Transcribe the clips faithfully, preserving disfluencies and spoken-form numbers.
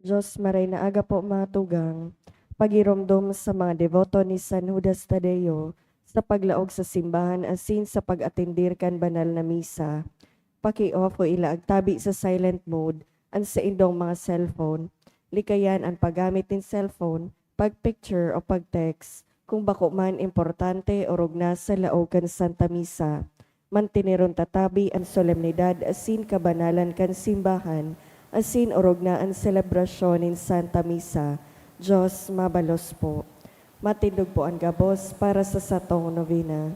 Diyos, maray na aga po, mga tugang. Pagiromdom sa mga deboto ni San Judas Tadeo sa paglaog sa simbahan asin sa pag-atendir kan banal na misa. Paki-off o ilaag tabi sa silent mode an saindong mga cellphone. Likayan an paggamit nin cellphone, pag-picture o pag-text, kung bako man importante o rugna sa laog kan Santa Misa. Manteneron ta tabi an solemnidad asin kabanalan kan simbahan, asin orog na an selebrasyon nin Santa Misa. Diyos mabalos po. Matindog po an gabos para sa satong novena.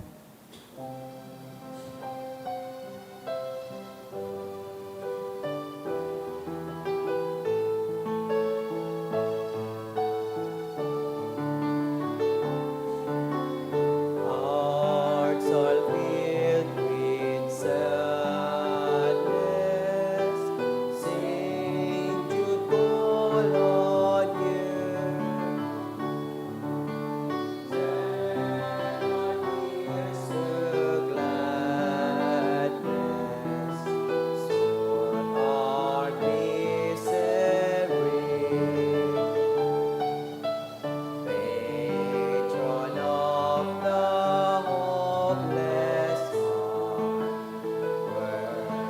Hearts all filled with sadness, sing youthful on you. Turn our tears to gladness, soothe our misery. Patron of the hopeless heart,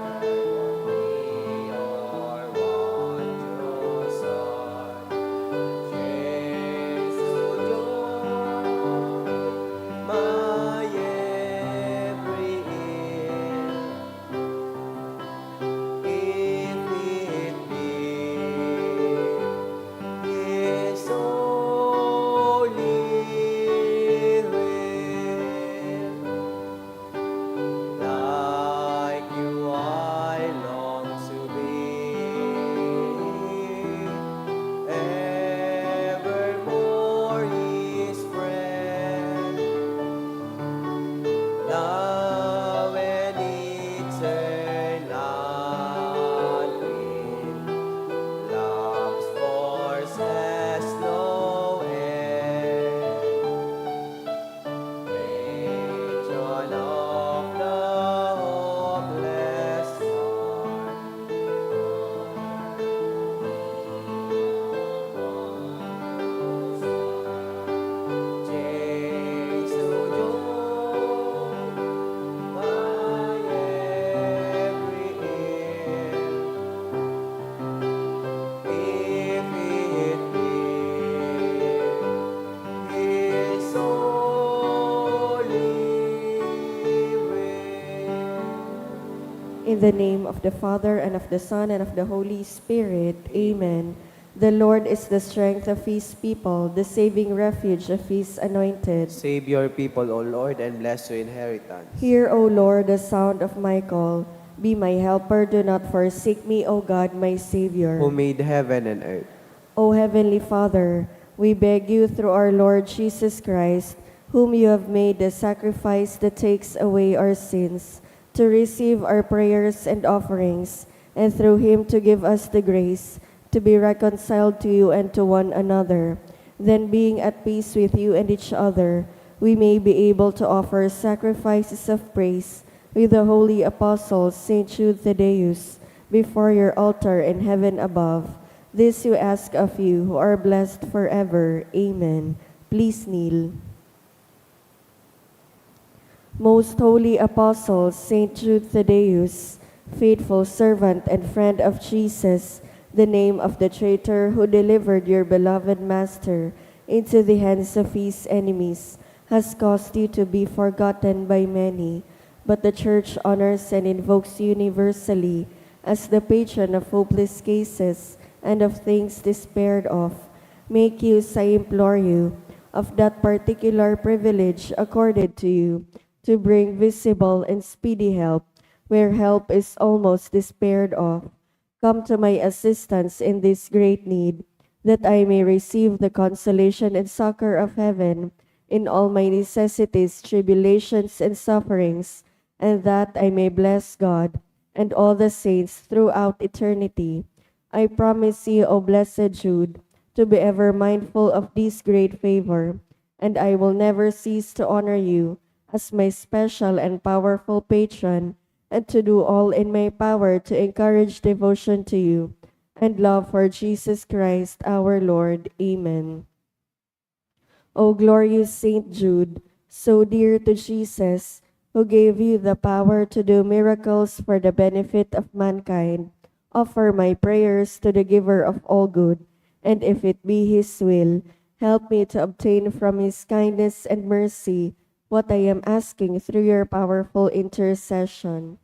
worthy our wondrous heart. Jesus, you're my every end. If it be His holy will, like you I long to be, evermore His friend. Now and eternally, love's force has no end. Patron of the hopeless heart, In the name of the Father, and of the Son, and of the Holy Spirit. Amen. The Lord is the strength of His people, the saving refuge of His anointed. Save your people, O Lord, and bless your inheritance. Hear, O Lord, the sound of my call. Be my helper, do not forsake me, O God, my Savior. Who made heaven and earth. O Heavenly Father, we beg you through our Lord Jesus Christ, whom you have made the sacrifice that takes away our sins, to receive our prayers and offerings, and through him to give us the grace to be reconciled to you and to one another. Then, being at peace with you and each other, we may be able to offer sacrifices of praise with the holy apostle, Saint Jude Thaddeus, before your altar in heaven above. This we ask of you, who are blessed forever. Amen. Please kneel. Most holy apostle, Saint Jude Thaddeus, faithful servant and friend of Jesus, the name of the traitor who delivered your beloved Master into the hands of his enemies, has caused you to be forgotten by many. But the Church honors and invokes you universally as the patron of hopeless cases and of things despaired of. Make use, I implore you, of that particular privilege accorded to you to bring visible and speedy help where help is almost despaired of. Come to my assistance in this great need, that I may receive the consolation and succor of heaven in all my necessities, tribulations, and sufferings, and that I may bless God and all the saints throughout eternity. I promise you, O blessed Jude, to be ever mindful of this great favor, and I will never cease to honor you as my special and powerful patron, and to do all in my power to encourage devotion to you, and love for Jesus Christ our Lord. Amen. O glorious Saint Jude, so dear to Jesus, who gave you the power to do miracles for the benefit of mankind, offer my prayers to the Giver of all good, and if it be His will, help me to obtain from His kindness and mercy what I am asking through your powerful intercession.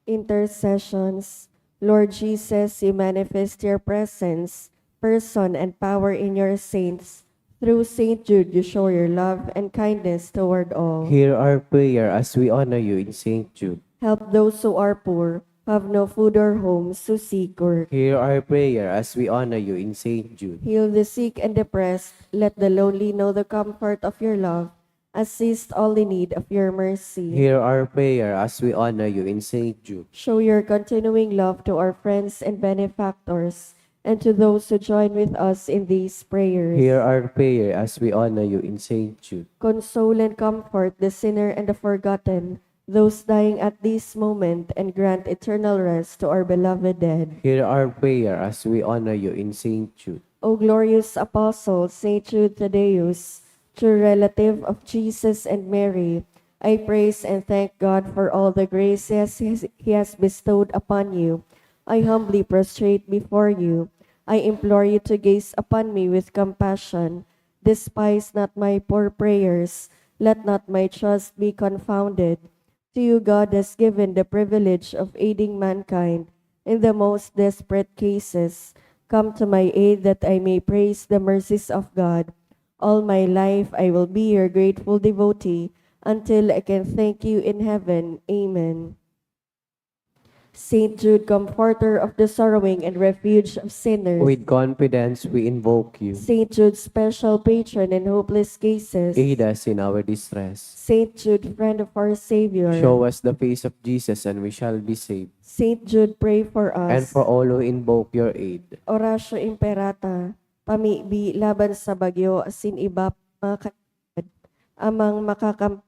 Intercessions. Lord Jesus, you manifest your presence, person, and power in your saints. Through Saint Jude, you show your love and kindness toward all. Hear our prayer as we honor you in Saint Jude. Help those who are poor, have no food or homes, who seek work. Hear our prayer as we honor you in Saint Jude. Heal the sick and depressed. Let the lonely know the comfort of your love. Assist all in need of your mercy. Hear our prayer as we honor you in Saint Jude. Show your continuing love to our friends and benefactors, and to those who join with us in these prayers. Hear our prayer as we honor you in Saint Jude. Console and comfort the sinner and the forgotten, those dying at this moment, and grant eternal rest to our beloved dead. Hear our prayer as we honor you in Saint Jude. O glorious Apostle, Saint Jude Thaddeus, true relative of Jesus and Mary, I praise and thank God for all the graces He has, He has bestowed upon you. I humbly prostrate before you. I implore you to gaze upon me with compassion. Despise not my poor prayers. Let not my trust be confounded. To you God has given the privilege of aiding mankind in the most desperate cases. Come to my aid that I may praise the mercies of God. All my life I will be your grateful devotee until I can thank you in heaven. Amen. Saint Jude, comforter of the sorrowing and refuge of sinners. With confidence we invoke you. Saint Jude, special patron in hopeless cases. Aid us in our distress. Saint Jude, friend of our Savior. Show us the face of Jesus and we shall be saved. Saint Jude, pray for us. And for all who invoke your aid. Oratio Imperata, pamibi laban sa bagyo asin iba pa mga kalagad, amang makakam-,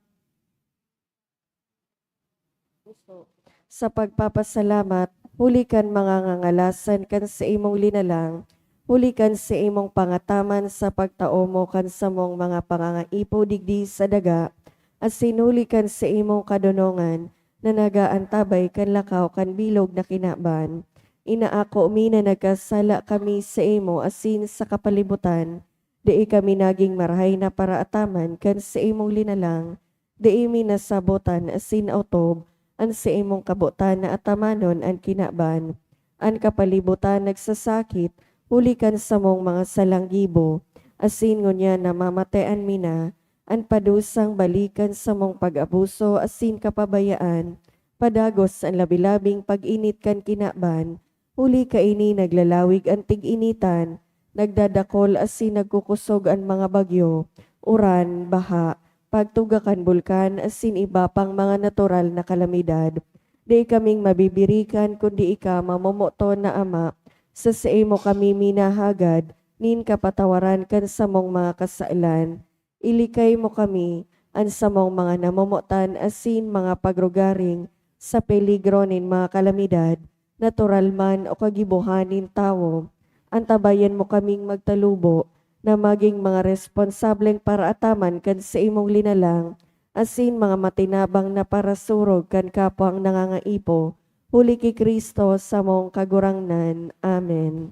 sa pagpapasalamat, huli kan mga ngangalasan kan saimong linalang, huli kan saimong pangataman sa pagtao mo kan samong mga pangangaipo digdi sa daga, asin huli kan saimong kadonongan na nag-aantabay kan lakaw kan bilog na kinaban. Inaako mi na nagkasala kami saimo asin sa kapalibutan, dai kami nagin marahay na paraataman kan saimong linalang. Dai mi nasabotan asin otob an saimong kabotan na atamanon an kinaban. An kapalibutan nagsasakit huli kan samong mga salang gibo, asin ngunyan namamatean mi na an padusang bali kan samong pag-abuso asin kapabayaan, padagos an labi-labing pag-init kan kinaban, huli kaini naglalawig an tig-initan, nagdadakol asin nagkukosog an mga bagyo, uran, baha, pagtuga kan bulkan asin iba pang mga natural na kalamidad. Dai kaming mabibirikan kundi ika, mamomoton na Ama, sa saimo kami minahagad nin kapatawaran kan samong mga kasalan. Ilikay mo kami, an samong mga namomotan asin mga pagrugaring sa peligro nin mga kalamidad, natural man o kagibohan nin tawo. Antabayan mo kaming magtalubo na magin mga responsableng paraataman kan saimong linalang, asin mga matinabang na parasurog kan kapwang nangangaipo, huli ki Cristo, samong Kagurangnan. Amen.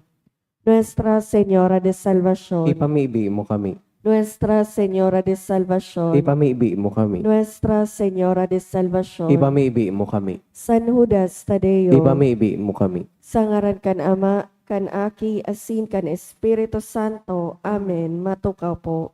Nuestra Señora de Salvacion. Ipamibi mo kami. Nuestra Señora de Salvacion. Ipamibi mo kami. Nuestra Señora de Salvacion. Ipamibi mo kami. San Judas Tadeo. Ipamibi mo kami. Sa ngaran kan Ama, kan Aki, asin kan Espiritu Santo. Amen. Matukaw po.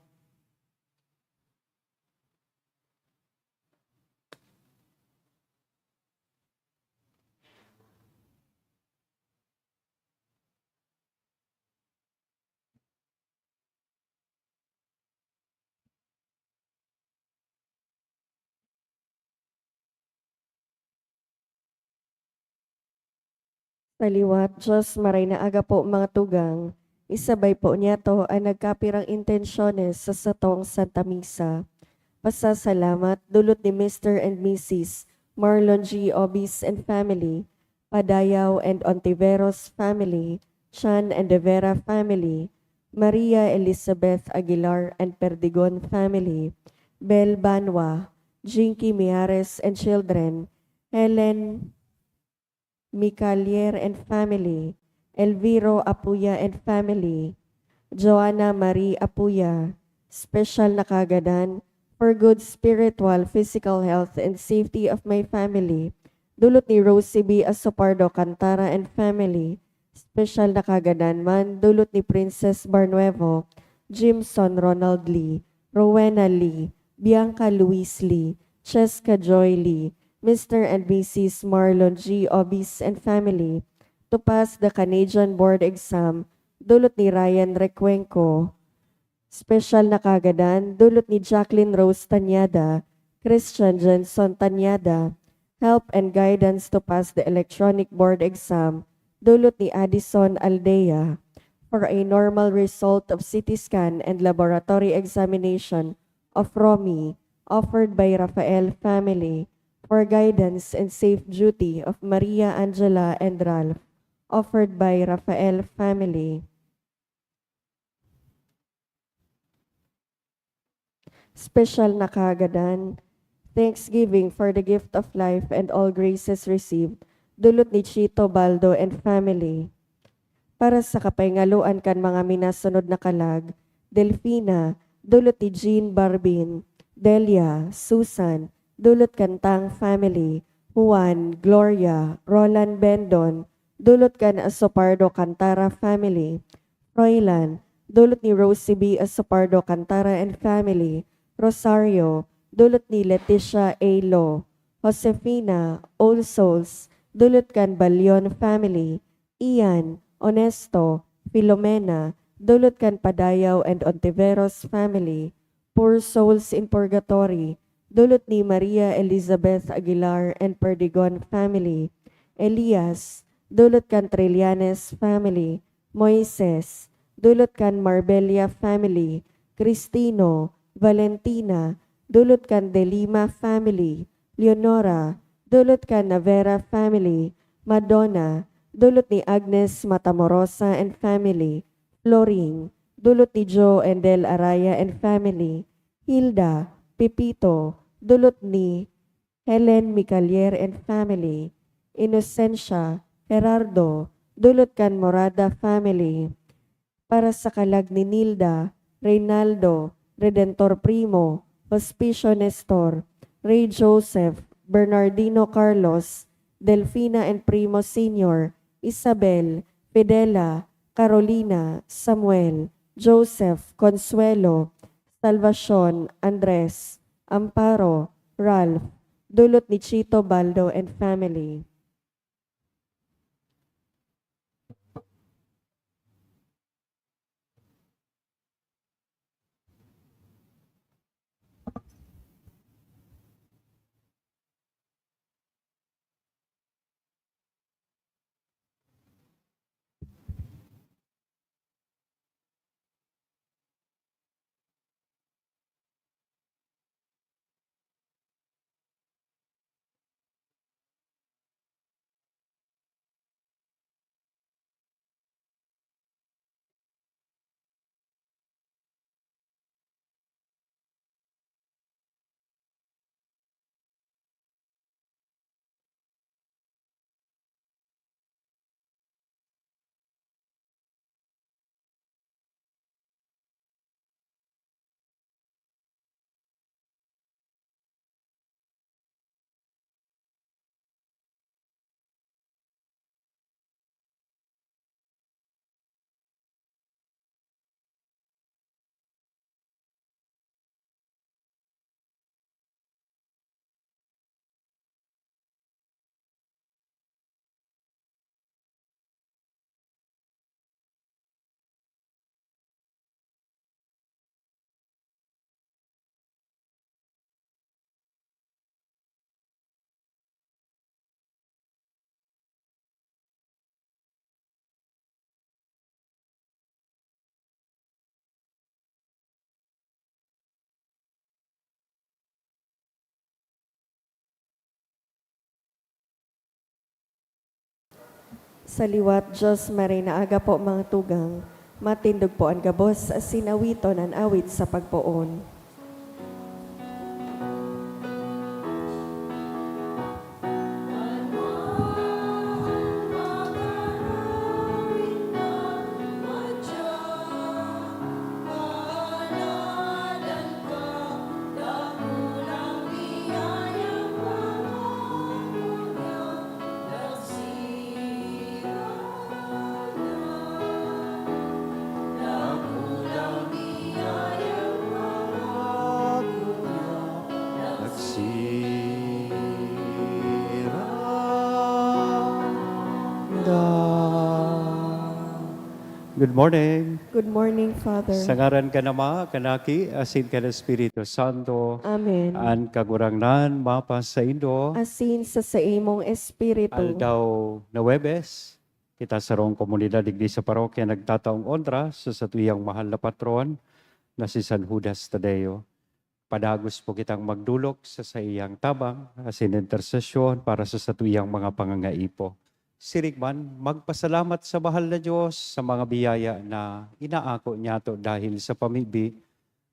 Taliwat, Diyos, maray na aga po, mga tugang. Isabay po niyato an nagkapirang intensyones sa satong Santa Misa. Pasasalamat, dulot ni Mister and Missus Marlon G. Obis and family, Padayaw and Ontiveros family, Chan and De Vera family, Maria Elizabeth Aguilar and Perdigon family, Bel Banwa, Jinky Mijares and children, Helen Micalier and family, Elviro Apuya and family, Joanna Marie Apuya, special na kagadan for good spiritual, physical health, and safety of my family. Dulot ni Rosie B. Asopardo Cantara and family, special na kagadan man, dulot ni Princess Barnuevo, Jimson Ronald Lee, Rowena Lee, Bianca Luis Lee, Cheska Joy Lee, Mister and Missus Marlon G. Obis and family, to pass the Canadian board exam, dulot ni Ryan Recuenco. Special na kagadan, dulot ni Jacqueline Rose Tañada, Christian Jenson Tañada, help and guidance to pass the electronic board exam, dulot ni Addison Aldea, for a normal result of C T scan and laboratory examination of Romy, offered by Rafael family, for guidance and safe duty of Maria Angela and Ralph, offered by Rafael family. Special na kagadan, thanksgiving for the gift of life and all graces received, dulot ni Chito Baldo and family. Para sa kapahingaloan kan mga minasunod na kalag, Delfina, dulot ni Jean Barbin, Delia, Susan, dulot kan Tang family, Juan, Gloria, Roland Bendon, dulot kan Asopardo Cantara family, Froilan, dulot ni Rosie B. Asopardo Cantara and family, Rosario, dulot ni Leticia A. Lo, Josefina, All Souls, dulot kan Balion family, Ian, Onesto, Filomena, dulot kan Padayaw and Ontiveros family, Poor Souls in Purgatory, dulot ni Maria Elizabeth Aguilar and Perdigon family, Elias, dulot kan Trillanes family, Moises, dulot kan Marbella family, Cristino, Valentina, dulot kan De Lima family, Leonora, dulot kan Navera family, Madonna, dulot ni Agnes Matamorosa and family, Floring, dulot ni Joe and Del Araya and family, Hilda, Pepito, dulot ni Helen Micalier and family, Inocencia, Gerardo, dulot kan Morada family, para sa kalag ni Nilda, Reynaldo, Redentor Primo, Hospicio Nestor, Ray Joseph, Bernardino Carlos, Delfina and Primo Senior, Isabel, Fidela, Carolina, Samuel, Joseph, Consuelo, Salvacion, Andres, Amparo, Ralph, dulot ni Chito Baldo and family. Sa liwat, Diyos, maray na aga po, mga tugang. Matindog po an gabos asin awiton an awit sa pagpoon. Good morning. Good morning, Father. Sa ngaran kan Ama, kan Aki, asin kan Espiritu Santo. Amen. An Kagurangnan mapasaindo. Asin sa saimong espiritu. Aldaw na Huwebes, kita sarong komunidad digdi sa parokya nagtataong onra sa satuyang mahal na patron na si San Judas Tadeo. Padagos po kitang magdolok sa saiyang tabang asin intersesyon para sa satuyang mga pangangaipo. Siring man, magpasalamat sa mahal na Diyos sa mga biyaya na inaako niyato dahil sa pamibi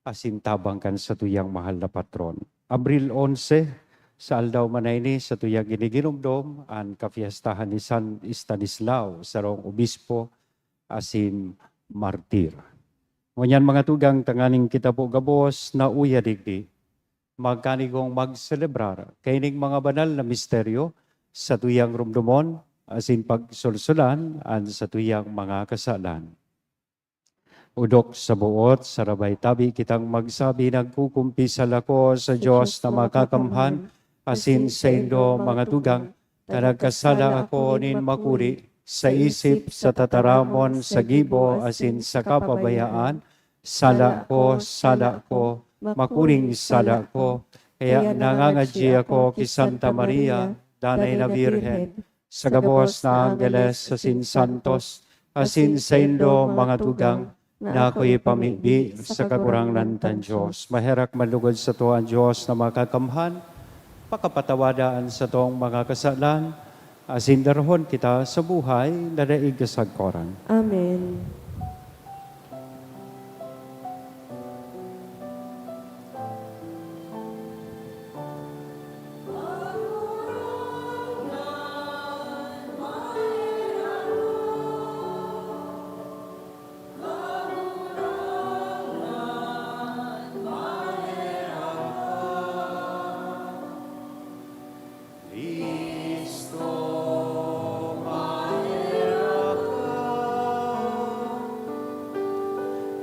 asin tabang kan satuyang mahal na patron. Abril onse, sa aldaw man na ini, satuyang giniginomdom an kapiyastahan ni San Estanislao, sarong obispo asin martir. Ngunyan, mga tugang, tanganing kita po gabos na uya digdi, magkanigong magselebrar kaining mga banal na misteryo, satuyang romdomon asin pagsolsolan an satuyang mga kasalan. Odok sa buot, sarabay tabi kitang magsabi, nagkukumpisal ako sa Dios na makakamhan, asin saindo, mga tugang, ta nagkasala ako nin makuri, sa isip, sa tataramon, sa gibo, asin sa kapabayaan. Sala ko, sala ko, makuring sala ko. Kaya nangangadyi ako ki Santa Maria, Danay na Birhen, sa gabos na anggeles asin santos, asin saindo, mga tugang, na ako'y pamibi sa Kagurangnan tan Dios. Maherak man lugod sato an Dios na makakamhan, pakapatawada an satong mga kasalan, asin darahon kita sa buhay na daig kasagkoran. Amen.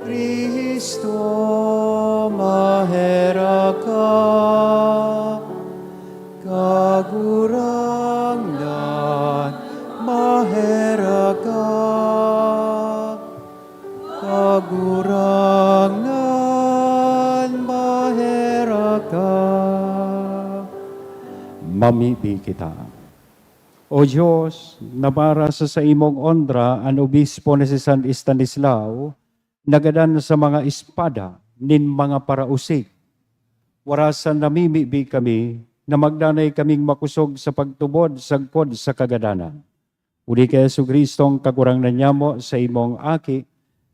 Cristo, maherak ka. Kagurangnan, maherak ka. Kagurangnan, maherak ka. Mamibi kita. O Dios, na para sa saimong onra an obispo na si San Estanislao nagadan sa mga espada nin mga parausig, warasan namimibi kami na magdanay kaming makosog sa pagtubod sagkod sa kagadanan. Huli ki Jesu-Cristong Kagurangnan nyamo, saimong Aki,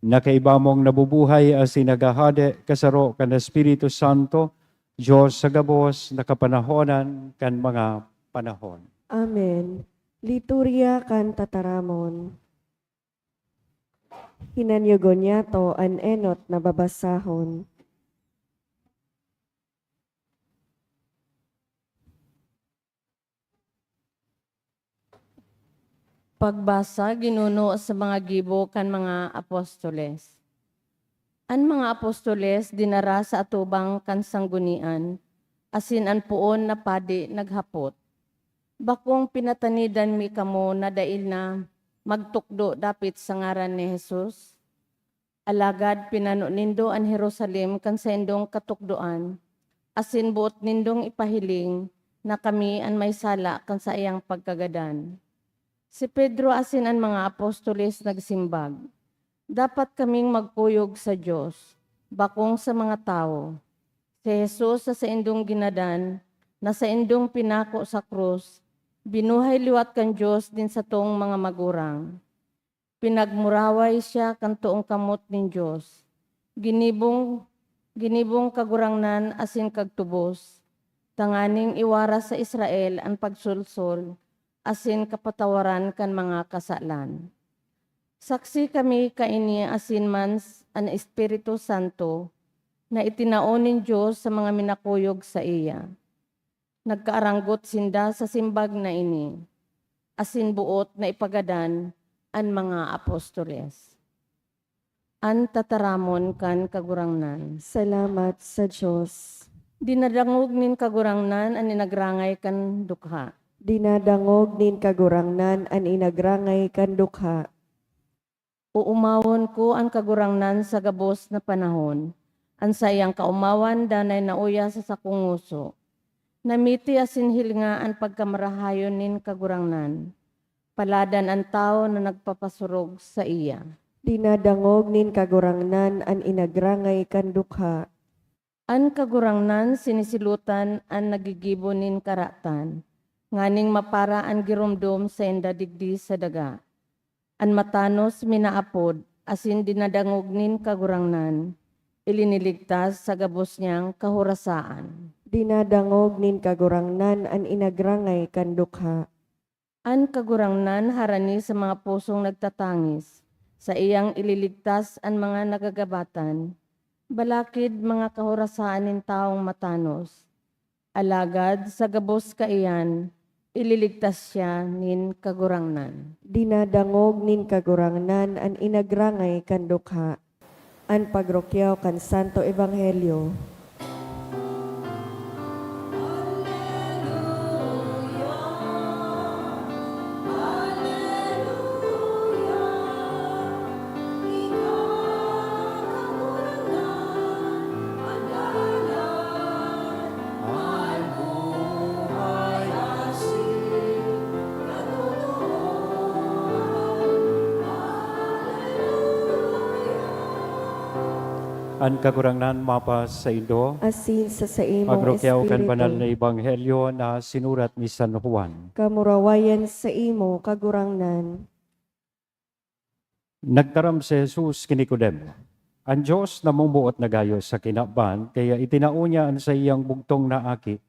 na kaiba mong nabubuhay asin naghahade kasaro kan Espiritu Santo, Dios sa gabos na kapanahonan kan mga panahon. Amen. Liturya kan Tataramon. Hinanyogon niyato an enot na babasahon. Pagbasa, ginuno sa mga gibo kan mga apostoles. An mga apostoles dinara sa atubang kan sanggunian, asin an poon na padi naghapot, "Bakong pinatanidan mi kamo na dai na magtukdo dapit sa ngaran ni Jesus? Alagad pinano nindo an Jerusalem kan saindong katukdoan, asin boot nindong ipahiling na kami an may sala kan saiyang pagkagadan." Si Pedro asin an mga apostoles nagsimbag, "Dapat kaming magkuyog sa Dios, bakong sa mga tawo. Si Jesus na saindong ginadan, na saindong pinako sa krus, Binuhay liwat kan Dios nin satong mga magurang. Pinagmuraway siya kan toong kamot nin Dios. Ginibong, ginibong Kagurangnan asin kagtubos, tanganing iwaras sa Israel an pagsolsol asin kapatawaran kan mga kasalan. Saksi kami kaini asin man s-, an Espiritu Santo na itinao nin Dios sa mga minakuyog saiya. Nagkaaranggot sinda sa simbag na ini, asin boot na ipagadan an mga apostoles. An tataramon kan Kagurangnan. Salamat sa Dios. Dinadangog nin Kagurangnan an inagrangay kan dukha. Dinadangog nin Kagurangnan an inagrangay kan dukha. Oomawon ko an Kagurangnan sa gabos na panahon. An saiyang kaomawan danay nauya sa sakong ngoso. Namiti asin hilinga an pagkamarahayon nin Kagurangnan. Paladan an tawo na nagpapasurog saiya. Dinadangog nin Kagurangnan an inagrangay kan dukha. An Kagurangnan sinisilotan an naggigibo nin karatan, nganing mapara an giromdom sainda digdi sa daga. An matanos minaapod asin dinadangog nin Kagurangnan, iliniligtas sa gabos niyang kahorasaan. Dinadangog nin Kagurangnan an inagrangay kan dukha. An Kagurangnan harani sa mga pusong nagtatangis, saiyang ililigtas an mga nagagabatan. Balakid, mga kahorasaan nin tawong matanos, alagad sa gabos kaiyan, ililigtas siya nin Kagurangnan. Dinadangog nin Kagurangnan an inagrangay kan dukha. An pagrukyaw kan Santo Ebanghelyo. An Kagurangnan mapasaindo. Asin sa saimong Pagrukyaw kan espiritu. Banal na Ebanghelyo na sinurat ni San Juan. Kamurawayan saimo, Kagurangnan. Nagtaram si Jesus ki Nicodemo, "An Dios namumuot na gayo sa kinaban, kaya itinao niya an saiyang bugtong na aki."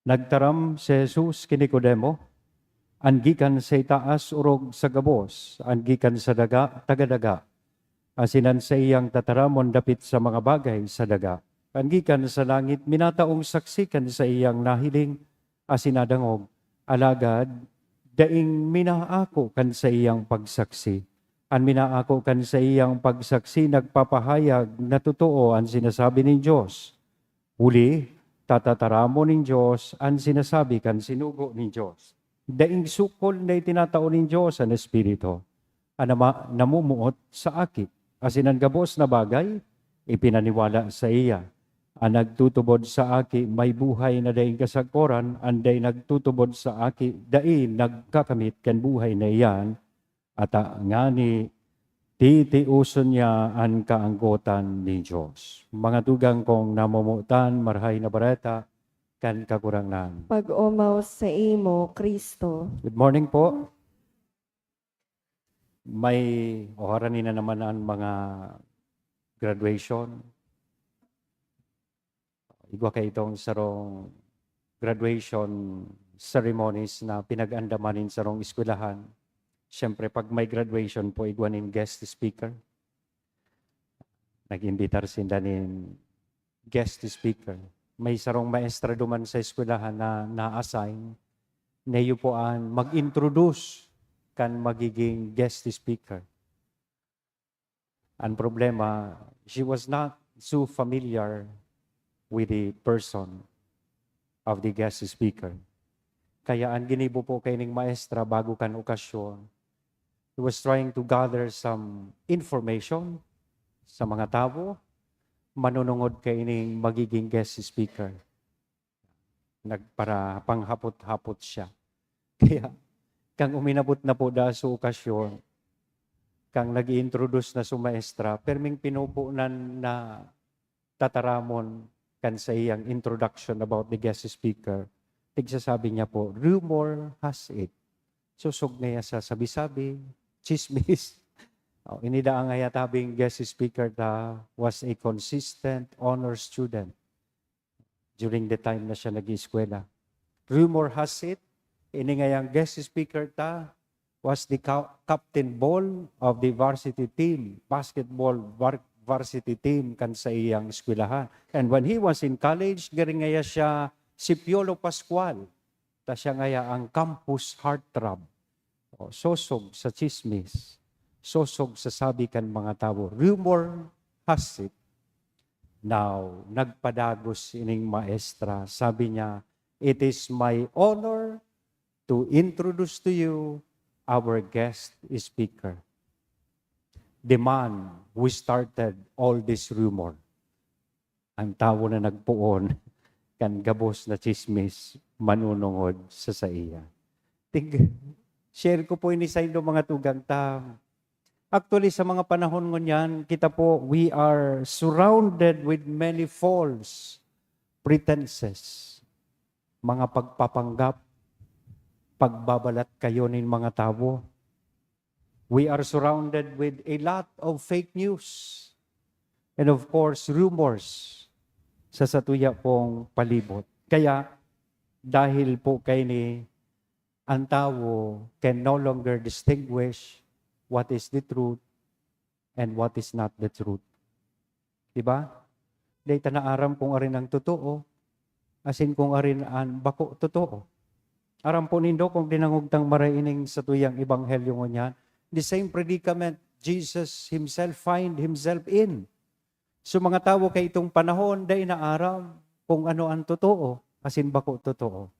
Nagtaram si Jesus ki Nicodemo, "An gikan sa itaas orog sa gabos, an gikan sa daga, taga daga, asin an saiyang tataramon dapit sa mga bagay sa daga. An gikan sa langit, minataong saksi kan saiyang nahiling asin nadangog, alagad daing minaako kan saiyang pagsaksi. An minaako kan saiyang pagsaksi nagpapahayag na totoo an sinasabi nin Dios. Huli, tatataramon nin Dios an sinasabi kan sinugo nin Dios. Daing sukol na itinatao nin Dios an Espiritu. An Ama namumuot sa Aki, asin an gabos na bagay ipinaniwala saiya. An nagtutubod sa Aki may buhay na daing kasagkoran, an dai nagtutubod sa Aki dai nagkakamit kan buhay na iyan, ata ngani titioson niya an kaanggotan nin Dios." Mga tugang kong namomotan, Marahay na Bareta kan Kagurangnan. Pag-omaw saimo, Cristo. Good morning po. May, o, harani na naman ang mga graduation. Igwa kaitong sarong graduation ceremonies na pinag-andaman nin sarong eskwelahan. Siyempre, pag may graduation po, igwa nin guest speaker. Nag-imbitar sinda nin guest speaker. May sarong maestra duman sa eskwelahan na na-assign na iyo po an mag-introduce kan magiging guest speaker. Ang problema, she was not so familiar with the person of the guest speaker. Kaya ang ginibo po kaining maestra bago kan okasyon, he was trying to gather some information sa mga tawo manunungod kaining magiging guest speaker. Nagparapanghapot-hapot siya. Kaya, kan uminabot na po daa sa okasyon, Kan nag-i-introduce na su maestra, pirming pinupunan na tataramon kan sa iyang introduction about the guest speaker, tigsasabi niya po, "Rumor has it." Sosog na iya sa sabi-sabi, chismis. Oh, ini daa ngaya tabing guest speaker ta was a consistent honor student during the time na siya nag-ieskwela. Rumor has it, ini ngayang guest speaker ta was the ca-, captain ball of the varsity team, basketball var-, varsity team kan sa iyang eskwelahan. And when he was in college, gari ngaya siya si Piolo Pascual, ta siya ngaya ang campus heartthrob. O, sosog sa chismis, sosog sa sabi kan mga tawo. Rumor has it. Now, nagpadagos ining maestra. Sabi niya, "It is my honor to introduce to you our guest speaker, the man who started all this rumor." Ang tawo na nagpoon kan gabos na chismis manunungod sa saiya. Tig-, share ko po ini saindo, mga tugang ta. Actually, sa mga panahon ngunyan, kita po, we are surrounded with many false pretenses, mga pagpapanggap, pagbabalat kayo nin mga tawo. We are surrounded with a lot of fake news and, of course, rumors sa satuya pong palibot. Kaya, dahil po kaini, ang tawo can no longer distinguish what is the truth and what is not the truth. Di ba? Dai ta naaram kung arin ang totoo, asin kung arin an bako totoo. Aram po nindo kung dinangog tang maray ining satuyang ebanghelyo ngunyan, the same predicament Jesus himself find himself in. So, mga tawo kaitong panahon, dai naaram kung ano an totoo asin bako totoo.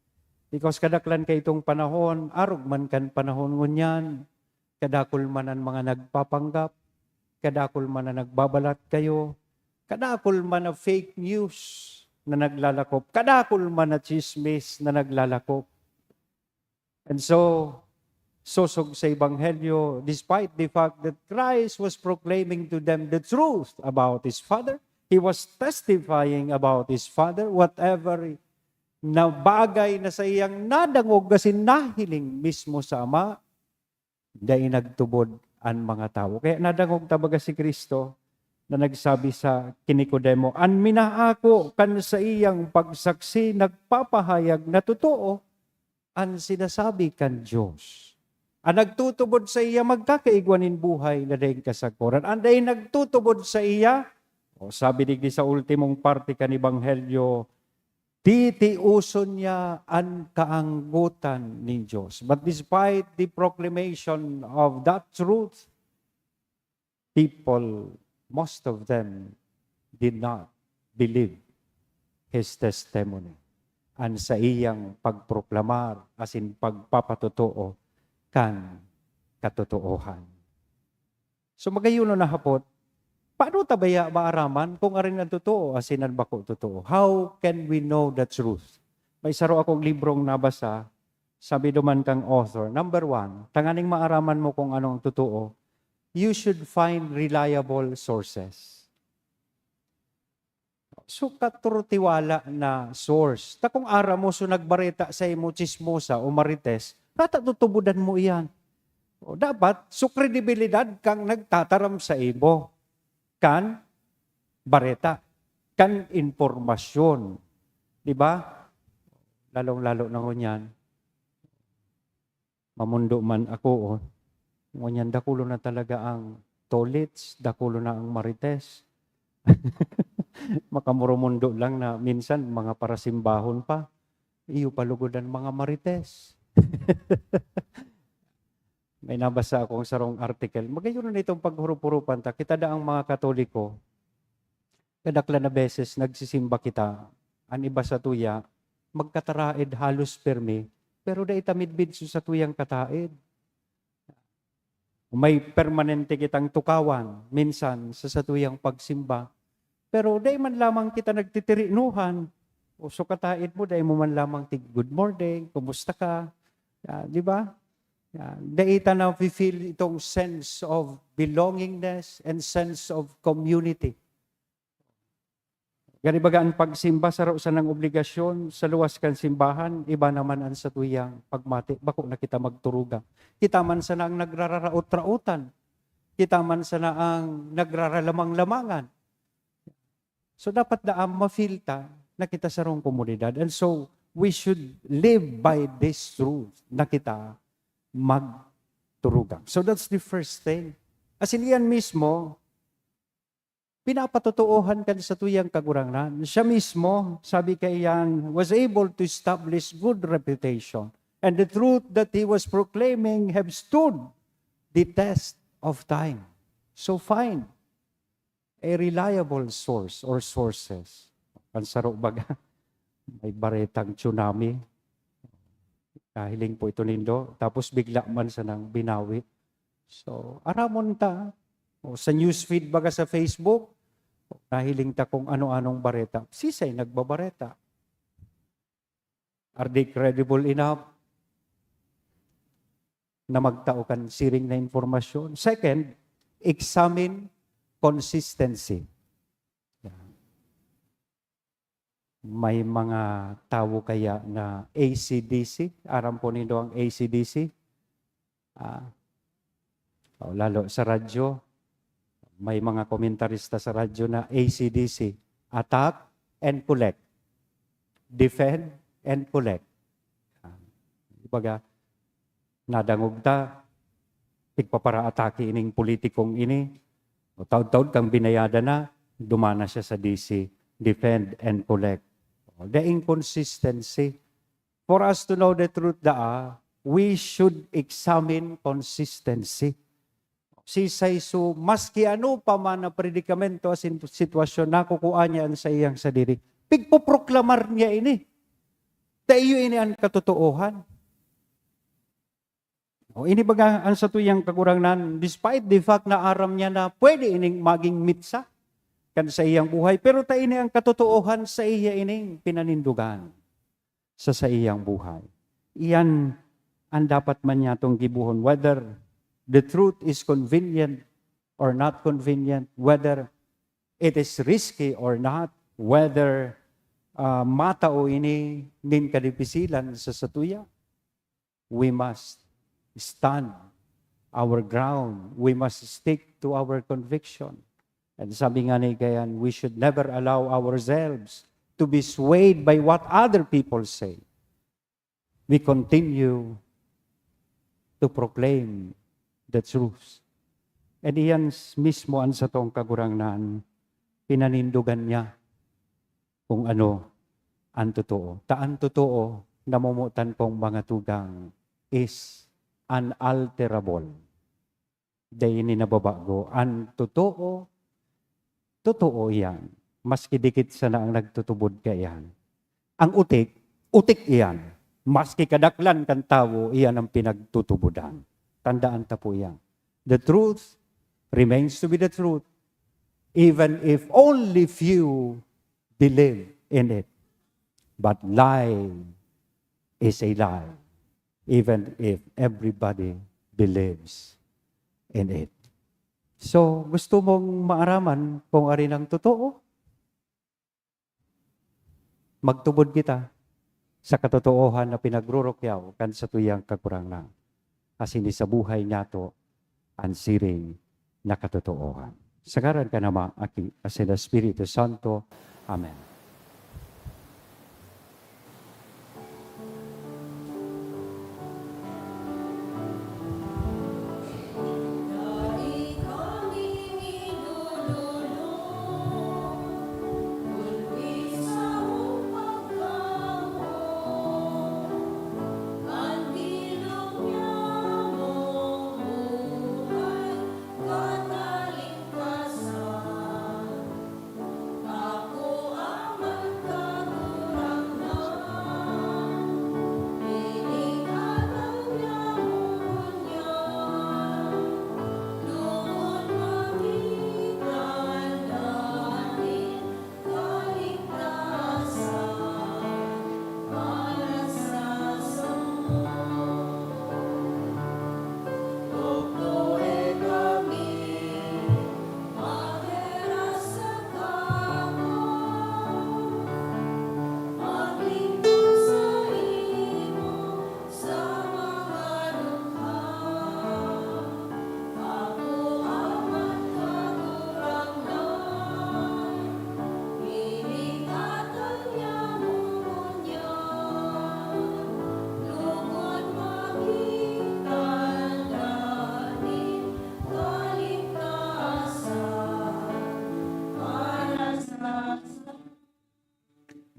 Because kadaklan kaitong panahon, arog man kan panahon ngunyan, kadakul man an mga nagpapanggap, kadakul man an nagbabalat kayo, kadakul man na fake news na naglalakop, kadakul man na chismis na naglalakop. And so, sosog sa Ebanghelyo, despite the fact that Christ was proclaiming to them the truth about His Father, He was testifying about His Father, whatever na bagay na saiyang nadangog asin nahiling mismo sa Ama, dai nagtubod an mga tawo. Kaya nadangog ta baga si Cristo na nagsabi sa ki Nicodemo, "An minaako kan saiyang pagsaksi nagpapahayag na totoo an sinasabi kan Dios. An nagtutubod saiya magkakaigwa nin buhay na daing kasakoran. An dai nagtutubod saiya," o sabi digdi sa ultimong parte kan Ebanghelyo, titioson niya an kaanggotan nin Dios. But despite the proclamation of that truth, people, most of them, did not believe his testimony, an saiyang pagproklamar asin pagpapatotoo kan katotoohan. So, magayon na hapot, paano ta baya maaraman kung arin an totoo asin an bako totoo? How can we know the truth? May saro akong librong nabasa, sabi duman kang author, number one, tanganing maaraman mo kung ano ang totoo, you should find reliable sources. So, katurtiwala na source. Ta kung aram mo, so nagbareta sa imo, chismosa o marites, rata tutubodan mo iyan. O, dapat, so kredibilidad kang nagtataram sa imo kan bareta, kan impormasyon. Di ba? Lalong-lalo na ngunyan, mamundo man ako, oh. Ngunyan, dakulo na talaga ang tolits, dakulo na ang marites. Makamurumundo lang na minsan mga parasimbahon pa. Iyo pa lugod an mga marites. May nabasa akong sarong article. Magayon na itong paghurup-hurupan ta. Kita daang mga Katoliko, kadaklan na beses nagsisimba kita. An iba sa tuya, magkataraed halos pirmi, pero dai ta midbid sa satuyang kataed. May permanente kitang tukawan, minsan, sa satuyang pagsimba. Pero dai man lamang kita nagtitirinuhan. O so kataed mo, dai mo man lamang tig, "Good morning, kumusta ka?" Ah, di ba? Yan. Dai ta na-feel itong sense of belongingness and sense of community. Gani baga an pagsimba saro sanang obligasyon sa luwas kan simbahan, iba naman an satuyang pagmati, bako na kita magturugang. Kita man sana ang nagrararaot-raotan. Kita man sana ang nagraralamang-lamangan. So, dapat daa ma-feel ta na kita sarong komunidad. And so, we should live by this truth na kita magturugang. So, that's the first thing. As in, iyan mismo, pinapatotoohan kan satuyang Kagurangnan. Siya mismo, sabi kaiyan, was able to establish good reputation. And the truth that he was proclaiming have stood the test of time. So, fine. A reliable source or sources. Kan saro baga, may baretang tsunami. Nahiling po ito nindo. Tapos bigla man sanang binawi. So, aramon ta. O, sa newsfeed baga sa Facebook, nahiling ta kung ano-anong bareta. Sisay nagbabareta? Are they credible enough na magtao kan siring na impormasyon? Second, examine consistency. Yan. May mga tawo kaya na A C D C? Aram po nindo ang A C D C? Ah, o lalo sa radyo, may mga komentarista sa radyo na A C D C, attack and collect, defend and collect. Ah, kumbaga, nadangog ta, tigpaparaatake ining politikong ini, o taod-taod kang binayadan na, dumana siya sa D C, defend and collect. O, the inconsistency. For us to know the truth daa, we should examine consistency. Si Saiso, maski ano pa man na predikamento asin sitwasyon, nakukua niya an saiyang sadiri. Pigpoproklamar niya ini. Ta iyo ini an katotoohan. O, ini baga an satuyang Kagurangnan, despite the fact na aram niya na pwede ining maging mitsa kan saiyang buhay, pero ta ini an katotoohan, saiya ining pinanindogan sa saiyang buhay. Iyan an dapat man niyatong gibohon, whether the truth is convenient or not convenient, whether it is risky or not, whether, ah, matao ini nin kadipisilan sa satuya. We must stand our ground. We must stick to our conviction. And sabi nga ni Gayan, we should never allow ourselves to be swayed by what other people say. We continue to proclaim the truth. And iyan s-, mismo an satong Kagurangnan, pinanindogan niya kung ano an totoo. Ta an totoo, namomotan kong mga tugang, is unalterable. Dai ini nababago. An totoo, totoo iyan. Maski dikit sana ang nagtutubod kaiyan. Ang utik, utik iyan. Maski kadaklan kan tawo, iyan ang pinagtutubodan. Tandaan ta po iyan. The truth remains to be the truth, even if only few believe in it. But lie is a lie, even if everybody believes in it. So, gusto mong maaraman kung arin ang totoo? Magtubod kita sa katotoohan na pinagrurukyaw kan satuyang Kagurangnan, asin isabuhay niyato an siring na katotoohan. Sa ngaran kan Ama, Aki, asin Espiritu Santo. Amen.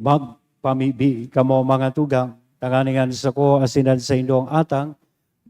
Magpamibi kamo, mga tugang, tanganing an sako asin an saindong atang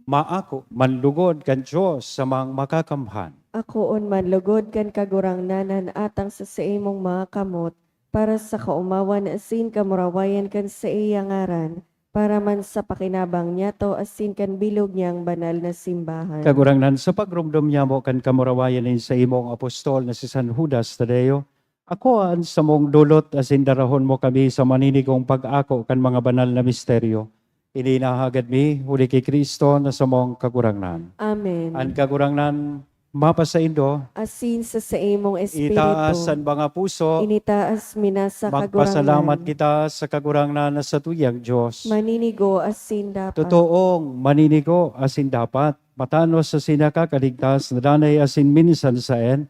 maako man lugod kan Dios sa Amang Makakamhan. Akoon man lugod kan Kagurangnan an atang sa saimong mga kamot, para sa kaomawan asin kamurawayan kan saiyang ngaran, para man sa pakinabang niyato asin kan bilog niyang banal na simbahan. Kagurangnan, sa pagromdom niyamo kan kamurawayan nin saimong apostol na si San Judas Tadeo, akoa an samong dolot asin darahon mo kami sa maninigong pag-ako kan mga banal na misteryo. Ini inahagad mi huli ki Cristo na samong Kagurangnan. Amen. An Kagurangnan mapasaindo. Asin sa saimong espiritu. Itaas an mga puso. Initaas mi na sa Kagurangnan. Magpasalamat kita sa Kagurangnan na satuyang Dios. Maninigo asin dapat. Totoong maninigo asin dapat. Matanos asin nakakaligtas na danay asin minsan saen,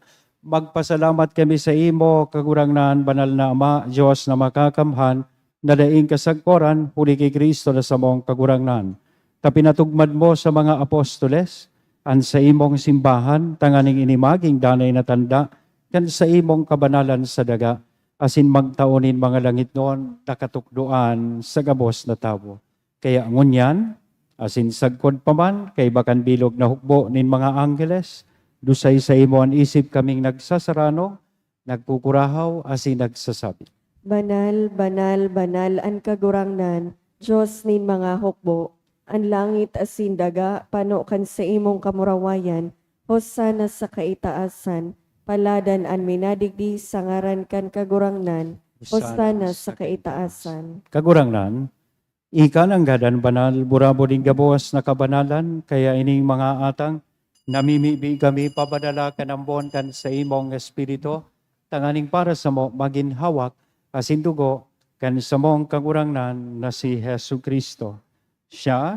magpasalamat kami saimo, Kagurangnan, Banal na Ama, Dios na Makakamhan, na daing kasagkoran, huli ki Cristo na samong Kagurangnan. Ta pinatugmad mo sa mga apostoles an saimong simbahan, tanganing ini magin danay na tanda kan saimong kabanalan sa daga, asin magtao nin mga langitnon na katukdoan sa gabos na tawo. Kaya ngunyan, asin sagkod pa man, kaiba kan bilog na hukbo nin mga angheles, dusay saimo an isip kaming nagsasarano, nagkukurahaw asin nagsasabi, "Banal, banal, banal an Kagurangnan, Dios nin mga hukbo. An langit asin daga pano kan saimong kamurawayan. Hosana sa kaitaasan. Paladan an minadigdi sa ngaran kan Kagurangnan. Hosana sa kaitaasan." Kagurangnan, ika nanggad an banal, burabod nin gabos na kabanalan, kaya ining mga atang, namimibi kami papadala kan ambon kan saimong Espiritu, tanganing para samo magin hawak asin dugo kan samong Kagurangnan na si Jesu-Cristo. Siya,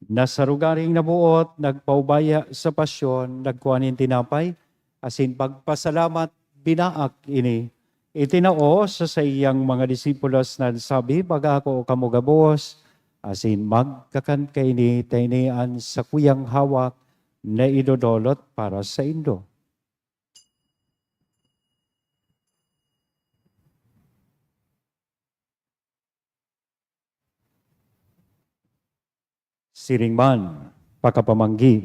na sa rogaring naboot, nagpaubaya sa pasyon, nagkua nin tinapay, asin pagpasalamat, binaak ini, itinao sa saiyang mga disipulos na nagsabi, "Mag-ako kamo gabos, asin magkakan kaini, ta ini an sakuyang hawak na idodolot para saindo." Siring man, pakapamanggi,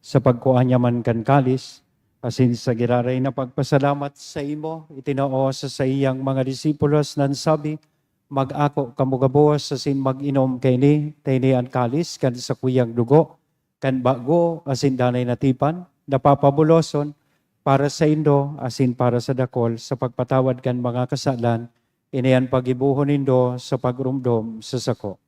sa pagkua niya man kan kalis, asin sa giraray na pagpasalamat saimo, itinao sa saiyang mga disipulos na nagsabi, "Mag-ako kamo gabos asin mag-inom kaini, ta ini an kalis kan sakuyang dugo, kan bago asin danay na tipan, na papabuloson para saindo asin para sa dakol sa pagpatawad kan mga kasalan. Ini an paggibohon nindo sa pagromdom sa sako."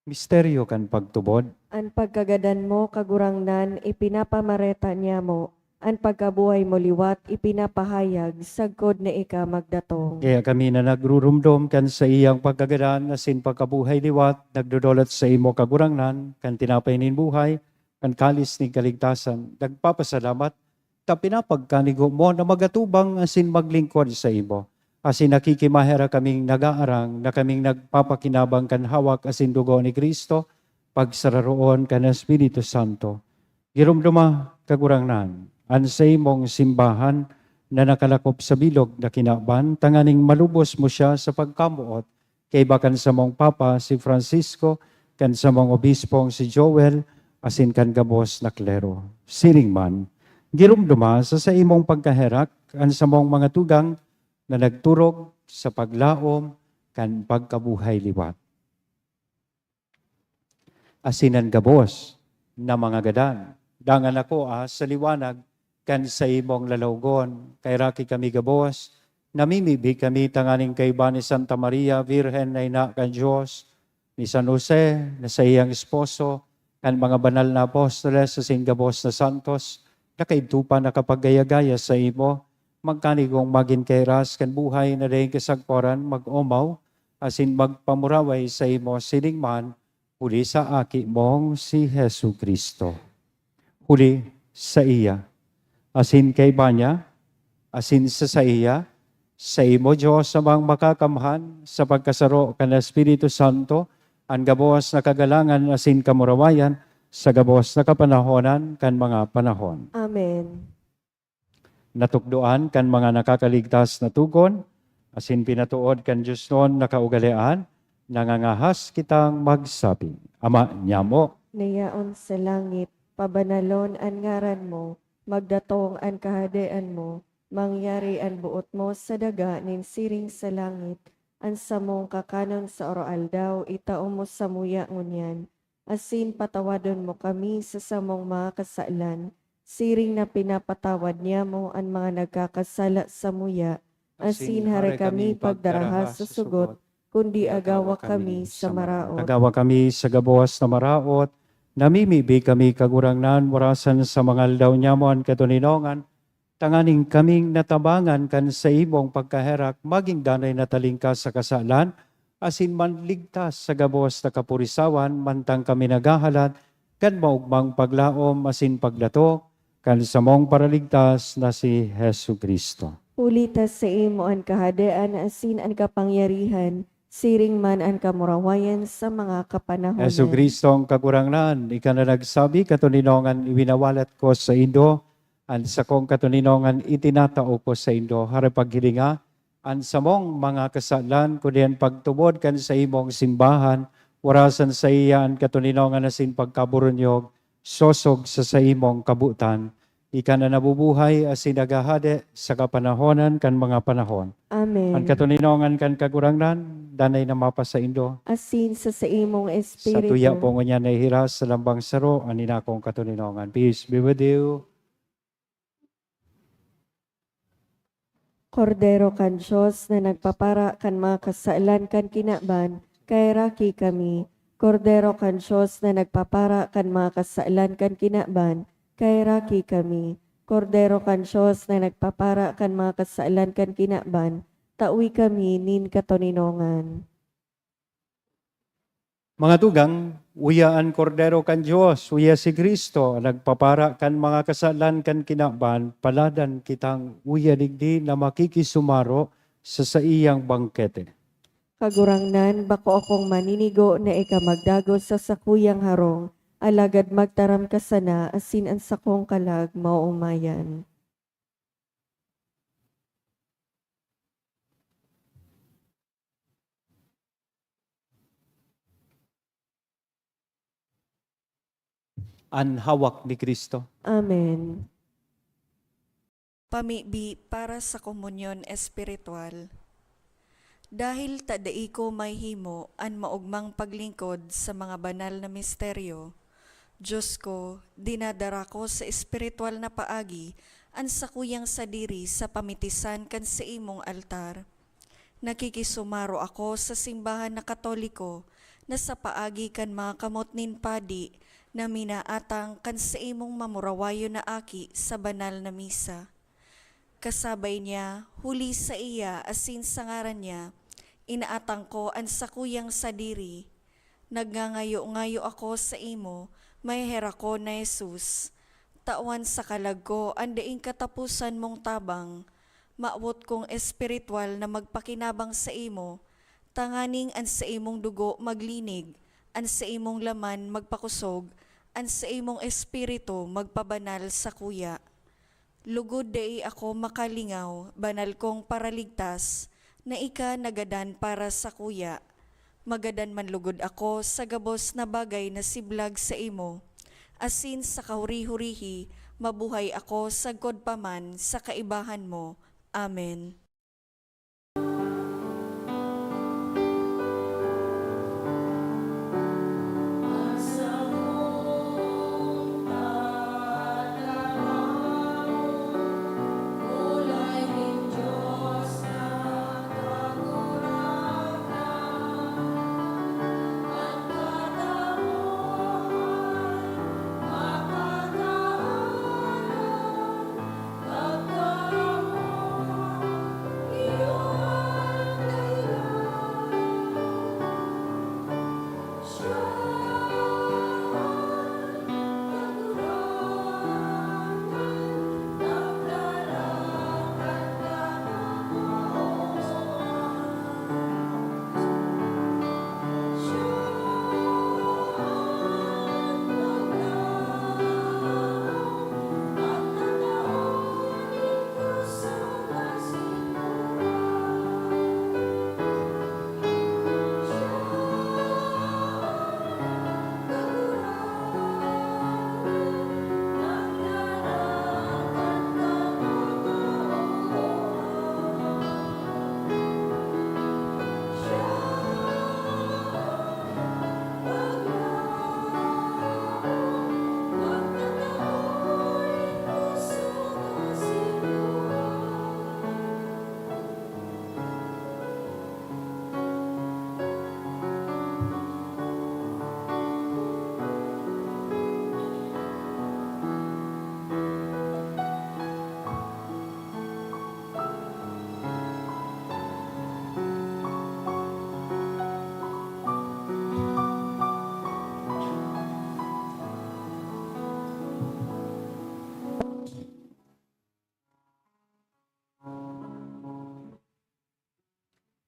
Misteryo kan pagtubod. An pagkagadan mo, Kagurangnan, ipinapamareta niamo, an pagkabuhay mo liwat ipinapahayag sagkod na ika magdatong. Kaya kami na nagrurumdom kan saiyang pagkagadan asin pagkabuhay liwat, nagdodolot saimo, Kagurangnan, kan tinapay nin buhay, kan kalis nin kaligtasan, nagpapasalamat ta pinapagkanigo mo na magatubang asin maglingkod saimo. Asin nakikimaherak kaming nagaarang na kaming nagpapakinabang kan hawak asin dugo ni Cristo, pagsararoon kan Espiritu Santo. Giromdoma, Kagurangnan, an saimong simbahan na nakalakop sa bilog na kinaban, tanganing malubos mo siya sa pagkamoot kaiba kan samong Papa, si Francisco, kan samong Obispong si Joel, asin kan gabos na klero. Siring man, giromdoma sa saimong pagkaherak an samong mga tugang na nagturog sa paglaom kan pagkabuhay liwat. Asin an gabos na mga gadan, dangan ako, ah, sa liwanag kan saimong lalawgon. Kaheraki kami gabos, namimibi kami tanganing kaiba ni Santa Maria, Birhen na ina kan Dios, ni San Jose, na saiyang esposo, kan mga banal na apostoles asin gabos na santos, na kaidto pa nakapagaya-gaya saimo, magkanigong magin kairas kan buhay na daing kasagparan, mag-omaw, asin magpamuraway saimo sining man, huli sa Aki mong si Jesu-Cristo. Huli saiya, asin kaiba niya, asin sa saiya, saimo, Dios Amang Makakamhan, sa pagkasaro kan Espiritu Santo, an gabos na kagalangan asin kamurawayan, sa gabos na kapanahonan kan mga panahon. Amen. Natukdoan kan mga nakakaligtas na tugon, asin pinatood kan diosnon na kaugalean, nangangahas kitang magsabi, Ama nyamo, na yaon sa langit, pabanalon an ngaran mo, magdatong an kahadean mo, mangyari an boot mo sa daga nin siring sa langit. An samong kakanon sa aroaldaw, itao mo samuya ngunyan, asin patawadon mo kami sa samong mga kasalan, siring na pinapatawad niamo an mga nagkakasala samuya, asin hare kami pagdaraha sa sugot, kundi agawa kami sa maraot. Agawa kami sa gabos na maraot, namimibi kami, Kagurangnan, warasan sa mga aldaw niamo an katoninongan, tanganing kaming natabangan kan saimong pagkaherak, magin danay na talingkas sa kasalan, asin manligtas sa gabos na kapurisawan, mantang kami naghahalat kan maogmang paglaom asin paglatok kan samong Paraligtas na si Jesu-Cristo. Huli ta saimo an kahadean asin an kapangyarihan, siring man an kamurawayan sa mga kapanahonan. Jesu-Cristo an Kagurangnan, ika na nagsabi, "Katoninongan iwinawalat ko saindo, an sakong katoninongan itinatao ko saindo." Hare paghilinga an samong mga kasalan, kundi an pagtubod kan saimong simbahan, warasan saiya an katoninongan asin pagkaburunyog, sosog sa saimong kabotan. Ika na nabubuhay asin naghahade sa kapanahonan kan mga panahon. Amen. An katoninongan kan Kagurangnan, danay na mapasaindo. Asin sa saimong espiritu. Sa tuya po ngunyan nahihiras sa lambang saro an inakong katoninongan. Peace be with you. Kordero kan Dios na nagpapara kan mga kasalan kan kinaban, kaheraki kami. Kordero kan Dios na nagpapara kan mga kasalan kan kinaban, kaheraki kami. Kordero kan Dios na nagpapara kan mga kasalan kan kinaban, tawi kami nin katoninongan. Mga tugang, uya an Kordero kan Dios, uya si Cristo, nagpapara kan mga kasalan kan kinaban, paladan kitang uya digdi na makikisumaro sa saiyang bangkete. Kagurangnan, bako akong maninigo na ika magdagos sa sakuyang harong, alagad magtaram ka sana asin an sakong kalag maoomayan. An hawak ni Cristo. Amen. Pamibi para sa komunyon espiritual. Dahil ta dai ko mahimo an maogmang paglingkod sa mga banal na misteryo, Dios ko, dinadara ko sa espiritual na paagi an sakuyang sadiri sa pamitisan kan saimong altar. Nakikisumaro ako sa simbahan na Katoliko na sa paagi kan mga kamot nin padi na minaatang kan saimong mamurawayon na aki sa banal na misa. Kasabay niya, huli saiya asin sa ngaran niya, inaatang ko an sakuyang sadiri. Nagngangayo-ngayo ako saimo, maheherak ko na Jesus, tawan sa kalag ko an daing kataposan mong tabang. Mawot kong espiritual na magpakinabang saimo, tanganing an saimong dugo maglinig, an saimong laman magpakosog, an saimong espiritu magpabanal sakuya. Lugod dai ako makalingaw, banal kong Paraligtas, na ika nagadan para sakuya. Magadan man lugod ako sa gabos na bagay na siblag saimo, asin sa kahuri-hurihi mabuhay ako sagkod pa man sa kaibahan mo. Amen.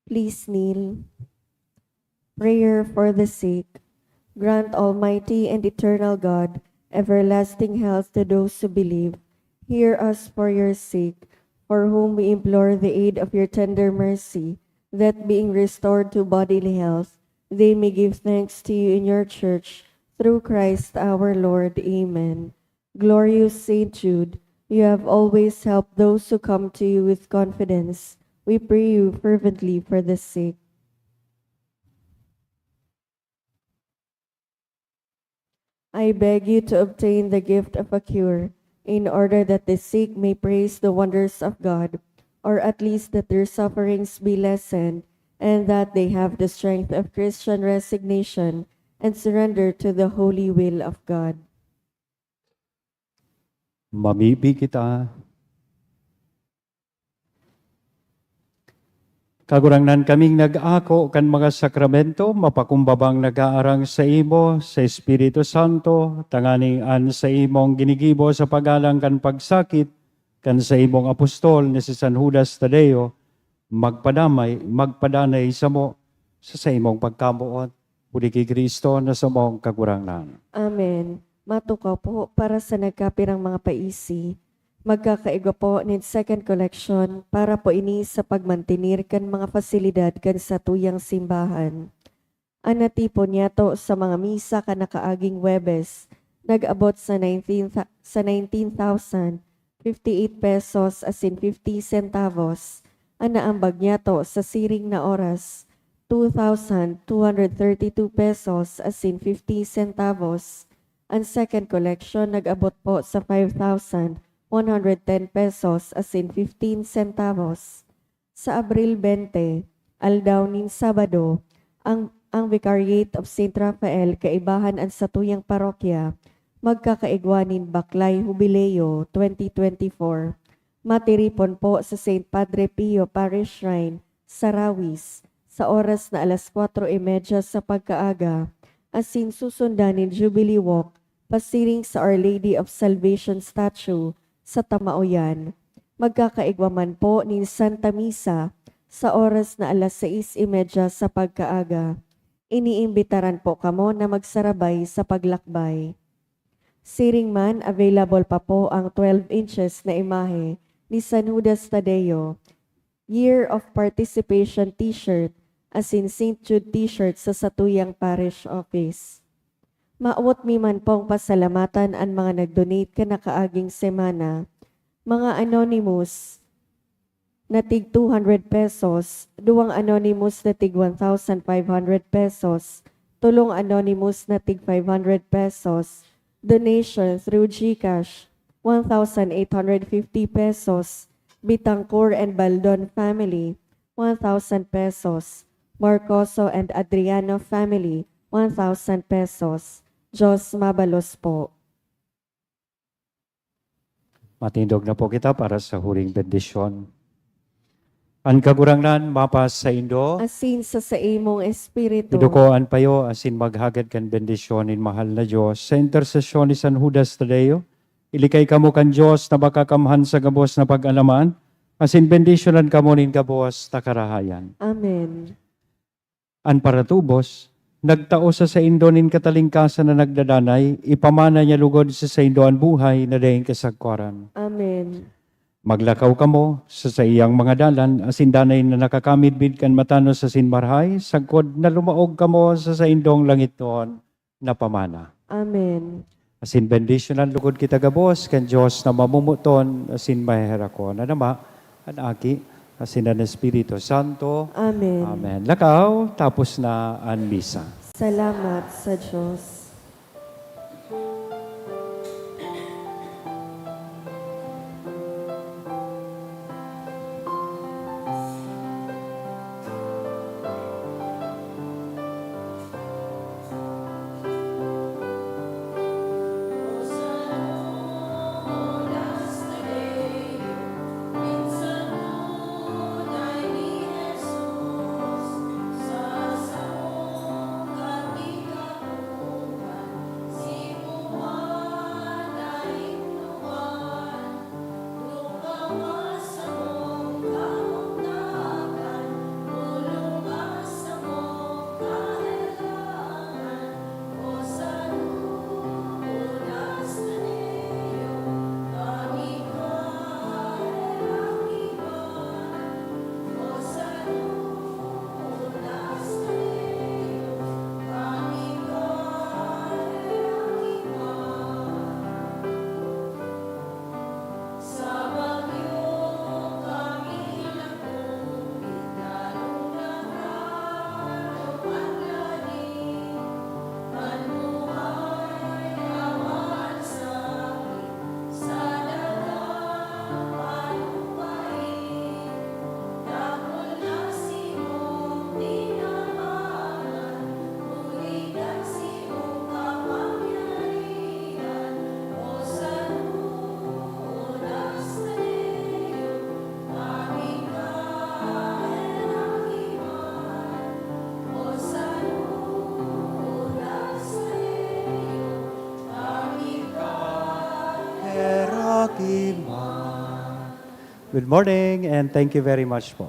Please kneel. Prayer for the sick. Grant, Almighty and eternal God, everlasting health to those who believe. Hear us for your sick, for whom we implore the aid of your tender mercy, that being restored to bodily health, they may give thanks to you in your church, through Christ our Lord. Amen. Glorious Saint Jude, you have always helped those who come to you with confidence. We pray you fervently for the sick. I beg you to obtain the gift of a cure, in order that the sick may praise the wonders of God, or at least that their sufferings be lessened, and that they have the strength of Christian resignation and surrender to the holy will of God. Mamibi kita. Kagurangnan, kaming nag-ako kan mga sakramento, mapakumbabang nag-aarang saimo sa Espiritu Santo, tanganing an saimong ginigibo sa paggalang kan pagsakit kan saimong apostol na si San Judas Tadeo, magpadamay, magpadanay samo sa saimong pagkamoot, huli ki Cristo na samong Kagurangnan. Amen. Matukaw po para sa nagkapirang mga paisi. Magkakaigwa po nin second collection para po ini sa pagmantenir kan mga fasilidad kan satuyang simbahan. An natipon niyato sa mga misa kan nakaaging Huwebes nag-abot sa nineteen tha-, sa nineteen thousand fifty-eight pesos asin fifty centavos. An naambag niyato sa siring na oras, two thousand two hundred thirty-two pesos asin fifty centavos. An second collection nag-abot po sa five thousand one hundred ten pesos asin fifteen centavos. Sa Abril twenty, aldaw nin Sabado, ang, ang Vicariate of Saint Raphael, kaibahan an satuyang parokya, magkakaigwa nin Baklay Hubileo twenty twenty-four. Matiripon po sa Saint Padre Pio Parish Shrine sa Rawis, sa oras na alas kwatro y medya sa pagkaaga, asin susundan nin Jubilee Walk pasiring sa Our Lady of Salvation statue sa Tamaoyan. Magkakaigwa man po nin Santa Misa sa oras na alas sais y medya sa pagkaaga. Iniimbitaran po kamo na magsarabay sa paglakbay. Siring man, available pa po ang twelve inches na imahe ni San Judas Tadeo, Year of Participation T-shirt, asin Saint Jude T-shirt sa satuyang parish office. Mawot mi man pong pasalamatan an mga nag-donate kan nakaaging semana, mga anonymous na tig two hundred pesos, duwang anonymous na tig one thousand five hundred pesos, tolong anonymous na tig five hundred pesos, donation through GCash, one thousand eight hundred fifty pesos, Bitangcor and Baldon family, one thousand pesos, Marcoso and Adriano family, one thousand pesos. Diyos mabalos po. Matindog na po kita para sa huring bendisyon. An Kagurangnan mapasaindo. Asin sa saimong espiritu. Iduko an payo asin maghagad kan bendisyon nin mahal na Dios. Sa intersesyon ni San Judas Tadeo, ilikay kamo kan Dios na Makakamhan sa gabos na pag-alaman, asin bendisyonan kamo nin gabos na karahayan. Amen. An paratubos, nagtao sa saindo nin katalingkasan na nagdadanay, ipamana niya lugod sa saindo an buhay na daing kasagkoran. Amen. Maglakaw kamo sa saiyang mga dalan, asin danay na nakakamidbid kan matanos asin marahay, sagkod na lumaog kamo sa saindong langitnon na pamana. Amen. Asin bendisyonan lugod kita gabos kan Dios na mamomoton asin maheherakon, an Ama, an Aki, asin an Espiritu Santo. Amen. Amen. Lakaw, tapos na an misa. Salamat sa Dios. Good morning and thank you very much po.